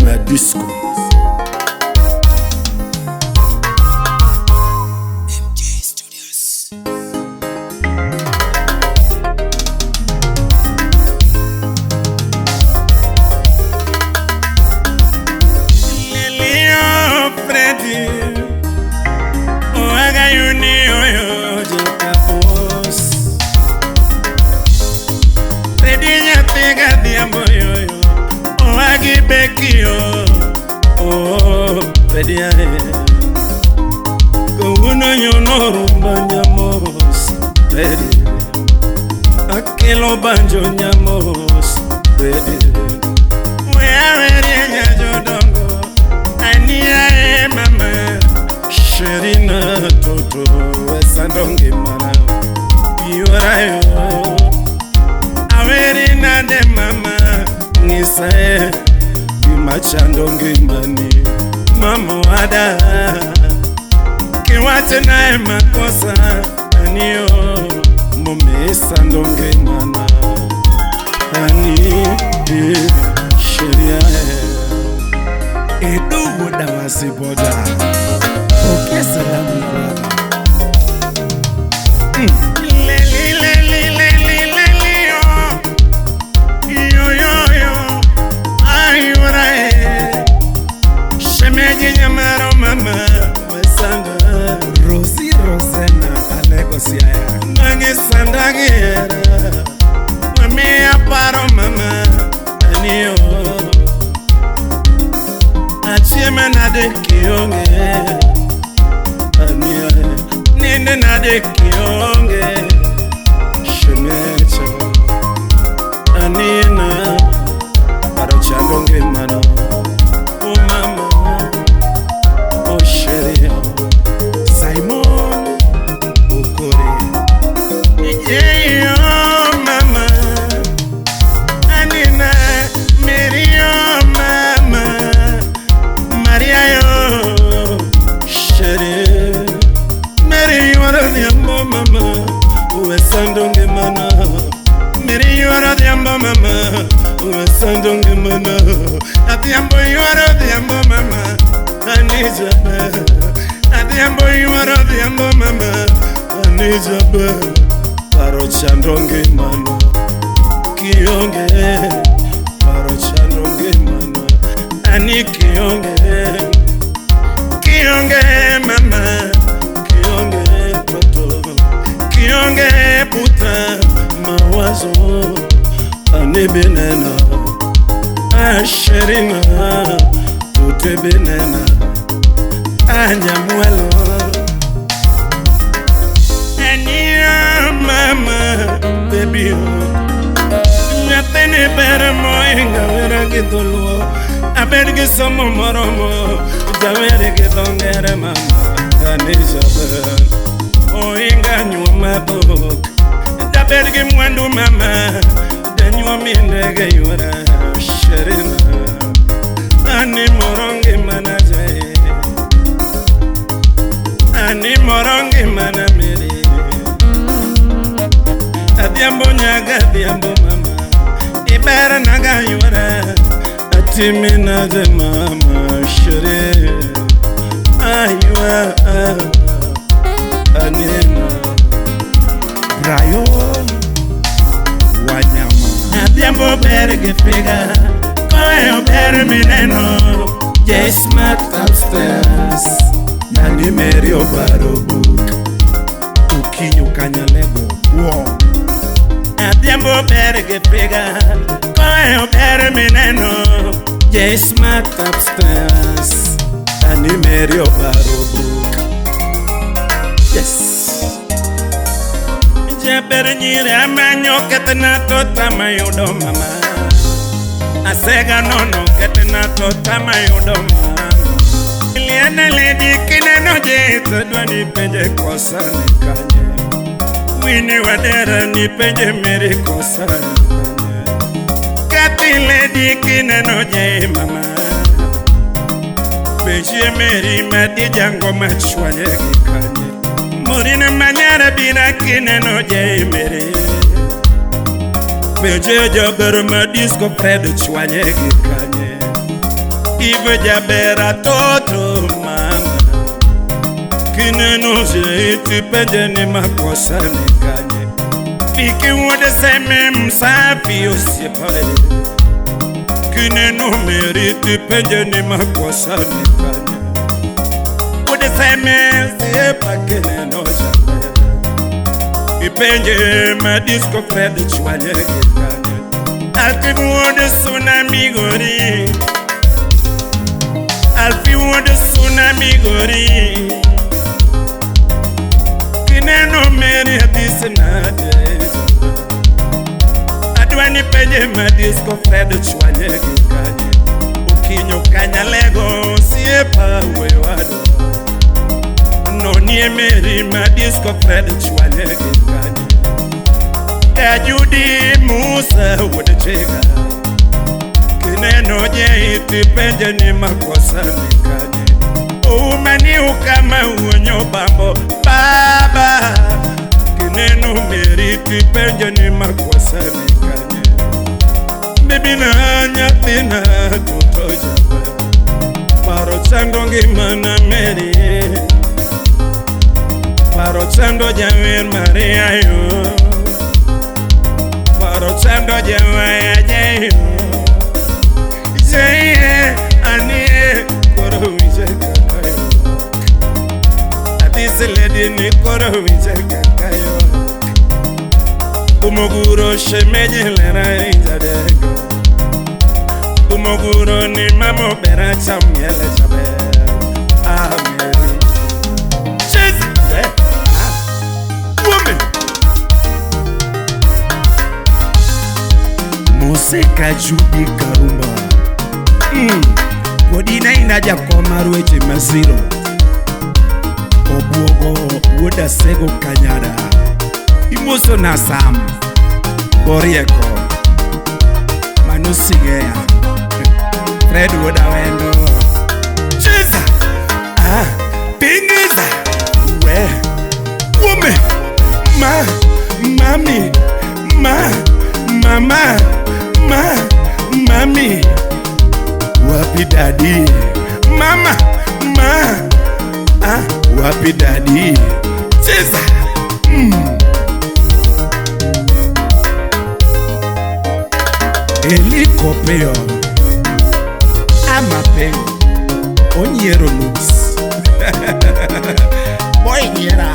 Madisco. MJ Studios. Lelio Freddy, Oaga Yuni Oyo Jekapos. Freddy Nyathiga Dhiambo Yoyo, Oagi Bekio, Oh Freddy ae. Kawuono nyono rumba nyamos, Freddy. Akelo banjo nyamos, Freddy. We awerie nya jodongo, ania e mama, Sherina toto, wesandonge mana, Yorayo. Aweri nade mama, ng'isa e, gima chando ngimani, mama wada. Kiwacho nae makosa, aniyo, momisando ngimana. Ani, sheria e. Edo wuoda masiboda. Pokea salamu brother. Leli, leli, leli, leli, oh. Yo, yo, yo. Ayura, eh. Shemeji nyamaro mama, wesanga. Rosi Rosena Alego Siaya. Nange sanda gihera. Wamiya paro mama, aniyo. Achieme nade kionge, aniyo. Ninde nade kionge, Shemecha. Anina. Paro chando ngimana. Oh mama, Oh sheria. Simon Okore. yeah, oh mama, Anina, Mary, oh mama, Maria, oh Shere. Mary, you are the ambo mama, Wesando ngimana. Mary, you are the ambo mama, Wesando ngimana. Adhiambo, you are the ambo mama, Anijabe. Adhiambo, you are the ambo mama, Anijabe. Paro chando ngimana. Kionge. Paro chando ngimana. Ani Kionge. Kionge mama, Kionge toto. Kionge puta, Mawazo. Anibinena. Asherina. Tutebinena. Anyamwelo. Ania mama, baby oh. Nyathini ber moinga wera gi dholuo, abed gi somo moromo, jawer gi dho ngere mama, Anijabe. Oinga nyuoma dhok, dabed gi mwandu mama, danyuomi ndege yuora, Sherina. Ani moro ngimana jae, ani moro ngimana Mary. Adhiambo nyaga adhiambo mama, iber naga yuora, Atimi nade mama shere. Aywa. Anina. Brian Wanyama. Adhiambo ber gi figa, koweyo ber mineno, J Smart Upstairs. Nani Mary Obaro book. Okinyo Kanyalego. Wo. Adhiambo ber gi figa, koweyo ber mineno, J Smart Upstairs. Nani Mary Obaro book. Yes. Jaber nyiri amanyo ketna to tama yudo mama, Asega nono ketna to tama yudo mama. Liene lady kineno je to dwani penje kosa ni kanye, Winnie Wadera ni penje Mary kosa ni kanye. Kati lady kineno je mama, penje Mary madi jango machwanye gi kanye. Morina manyara bina kineno je Mary. Penje jaber ma disco Fred chwanye gi kanye. Ive jaber atoto mama. Kineno jeiti penje ni makosa ni kanye. Fiki wuode seme msafi osiepa. Kineno meriti penje ni makosa ni kanye. Wuode seme osiepa kineno jaber. Ipenje ma disco Fred chwanye gi kanye. Alfi wuode tsunami gori. Alfi wuode tsunami gori. Kineno meri hadisi nade. Adwani penje ma disco Fred chwanye gi kanye. Okinyo kanyalego osiepa weyo adwa. Nonie meri ma disco Fred chwanye gi kanye. Kajudi Musa wuod Chega. Kineno jeiti penje ni makosa ni kanye. Oumani ukama uonyo bambo baba. Kineno meriti penje ni makosa ni kanye. Bibi na nyathina toto jaber. Paro chando ngimana meri. Paro chando jawer Maria yo. Paro chando jawaya jayo. Jaye anie koro winje kaka ywak. Adhis lady ni koro winje kaka ywak. Umoguro shemeji lera injadego. Umoguro ni mamo bera chamiele jaber. Ameri. Cheza. Ah. Woman. Musika Judy Karumba. Podina inaja koma weche masiro. Obuogo wuod Asego Kanyada. Imoso na Sam Borieko. Mano Sigea. Fred wuod Awendo. Cheza. Ah, pingiza. We. Woman. Ma. Mami. Ma. Mama. Ma. Mami. Wapi daddy? Mama, ma, ah, wapi daddy? Cheza. Helicopter. Amapengo. Onyiero looks. Boy nyiera